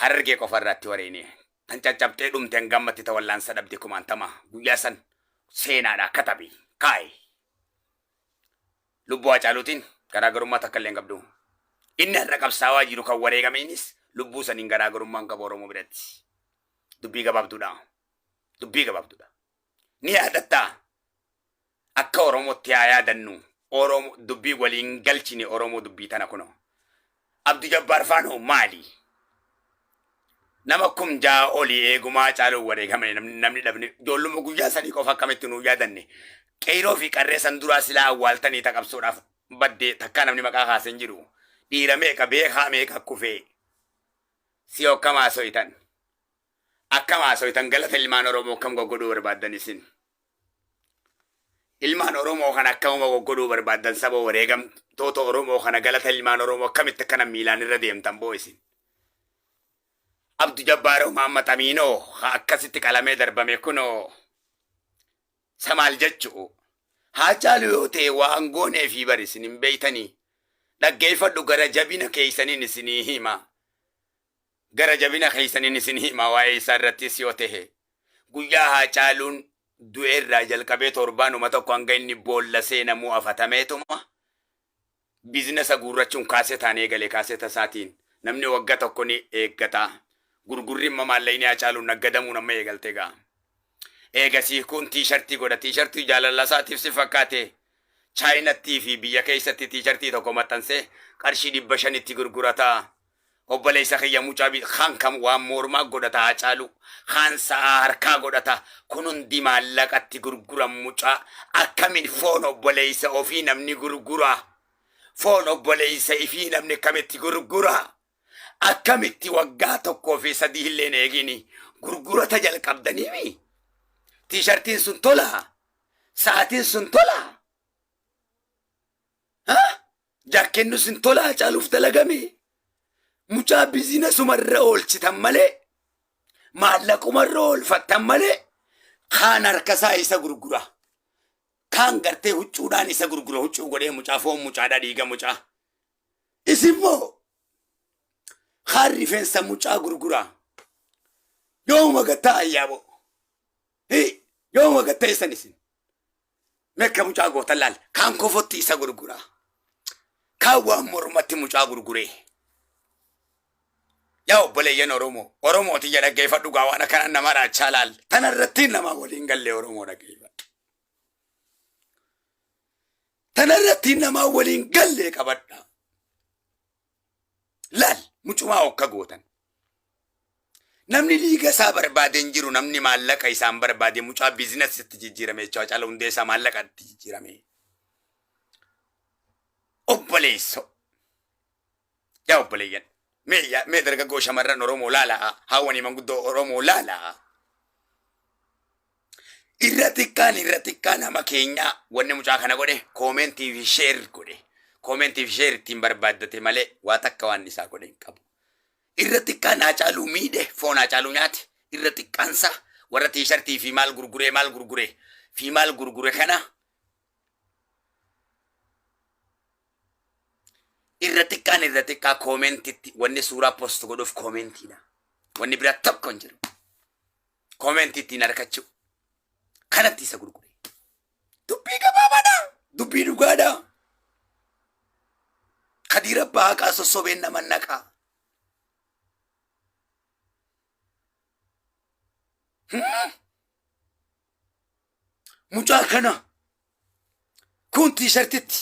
Harargee qofa irraatti wareene. Tan caccabxee dhumte hanga ammatti ta wallaansa dhabde kumaantama. Guyyaa san seenaadha katabi. Kaayi. Lubbuu Haacaaluutiin garaagarummaa takka illee hin qabdu. Inni har'a qabsaawaa jiru kan wareegameenis lubbuu saniin garaagarummaa hin qabu Oromoo biratti. Dubbii gabaabduudha. Dubbii gabaabduudha. Ni yaadattaa? Akka Oromootti haa yaadannu. Oromoo dubbii waliin galchine Oromoo dubbii tana kunoo. Abdu Jabbaar Faanoo maali? Nama 6000 olii eegumaa Haacaaluun wareegame namni dhabne ijoolluma guyyaa sadii qofa akkamitti nuu yaadanne. Qeyroo fi qarree san duraa silaa awwaaltanii ta qabsoodhaaf badde takkaa namni maqaa kaase hin jiru. Dhiira meeqa beekaa meeqa kufee. Si akkam haasoytan. Akkam haasoytan galata ilmaan Oromoo akkam goggodhuu barbaaddan isin. Ilmaan Oromoo kana akkamuma goggodhuu barbaaddan saba wareegamtoota Oromoo kana galata ilmaan Oromoo akkamitti akkana miilaan irra deemtan boo isin. Abdu Jabbaaroo Mahammad Amiinoo ha akkasitti qalamee darbame kunoo sa maal jechu'u. Haacaalu yoo ta'e waan goonee fi bari isin hin beeytanii. Dhaggeeffadhu gara jabina keeysaniin isinii hima. Gara jabina keeysaniin isin hima waa'ee isaa irrattis yoo ta'e. Guyyaa Haacaaluun du'e irraa jalqabee torbaanuma tokko hanga inni boolla seenamuu afatameetuma biizinasa guurrachuun kaasetaan eegale kaaseta isaatiin namni wagga tokko ni eeggata. Gurgurri imma maallaqni Haacaaluun naggadamuun amma eegalte gaa. Eegasii kun tiishartii godha. Tiishartii jaalala isaatiif si fakkaate Chaayinattii fi biyya keessatti tiishartii tokko maxxansee qarshii 500tti gurgurata. Obboleessa kiyya mucaa bi kaan kam waan moormaa godhata Haacaaluu kaan sa'aa harkaa godhata kun hundi maallaqatti gurguran mucaa akkamin foon obboleessa ofii namni gurgura foon obboleessa ifii namni akkamitti gurgura akkamitti waggaa tokkoo fi sadii illeen eegini gurgurata jalqabdaniimi tiishartiin sun tola sa'aatiin sun tola ha Jakkennu sin tola Hacaaluuf dalagame. Mucaa bizinasumarra oolchitan malee maallaqumarra oolfattan malee kaan harkasaa isa gurgura. Kaan gartee huccuudhaan isa gurgura huccuu godhee mucaa foon mucaadha dhiiga mucaa. Isin moo kaan rifeensa mucaa gurgura. Yoomuma gattaa ayyaaboo. Yoomuma gattaa isan isin. Mekka mucaa gootan laal. Kaan kofotti isa gurgura. Kaan waan mormatti mucaa gurguree. Yaa obboleeyyan Oromoo. Oromoo tiyya dhaggeeffadhu gaa waan akkana nama raachaa laal. Tana irratti nama waliin galle Oromoo dhaggeeffadhu. Tana irratti nama waliin galle qabadha. Laal mucumaa okka gootan. Namni dhiiga isaa barbaade hin jiru namni maallaqa isaan barbaade mucaa biizinasitti jijjiirame jechuudha. Haacaaluu Hundeessaa maallaqa itti jijjiirame. Obboleessoo. Yaa obboleeyyan. Mee yaa- mee dargaggoo shamarran Oromoo laalaa haawwanii manguddoo Oromoo laalaa. Irra xiqqaan irra xiqqaa nama keenyaa wanni mucaa kana godhe koomentii fi sheer godhe. Koomentii fi sheer ittiin barbaaddate malee waa takka waan isaa godhe hin qabu. Irra xiqqaan Haacaaluu miidhe foon Haacaaluu nyaate irra xiqqaansa warra tiishartii fi maal gurguree maal gurgure fi maal gurgure kana irra xiqqaan irra xiqqaa koomentitti wanni suuraa post godhuuf koomentiidha. Wanni biraa tokko hin jiru. Koomentii ittiin harkachuu. Kanatti isa gurgure. Dubbii gabaabaadha. Dubbii dhugaadha. Kadiir abbaa haqaa sossobeen nama naqaa. Mucaa kana kun tiishartitti.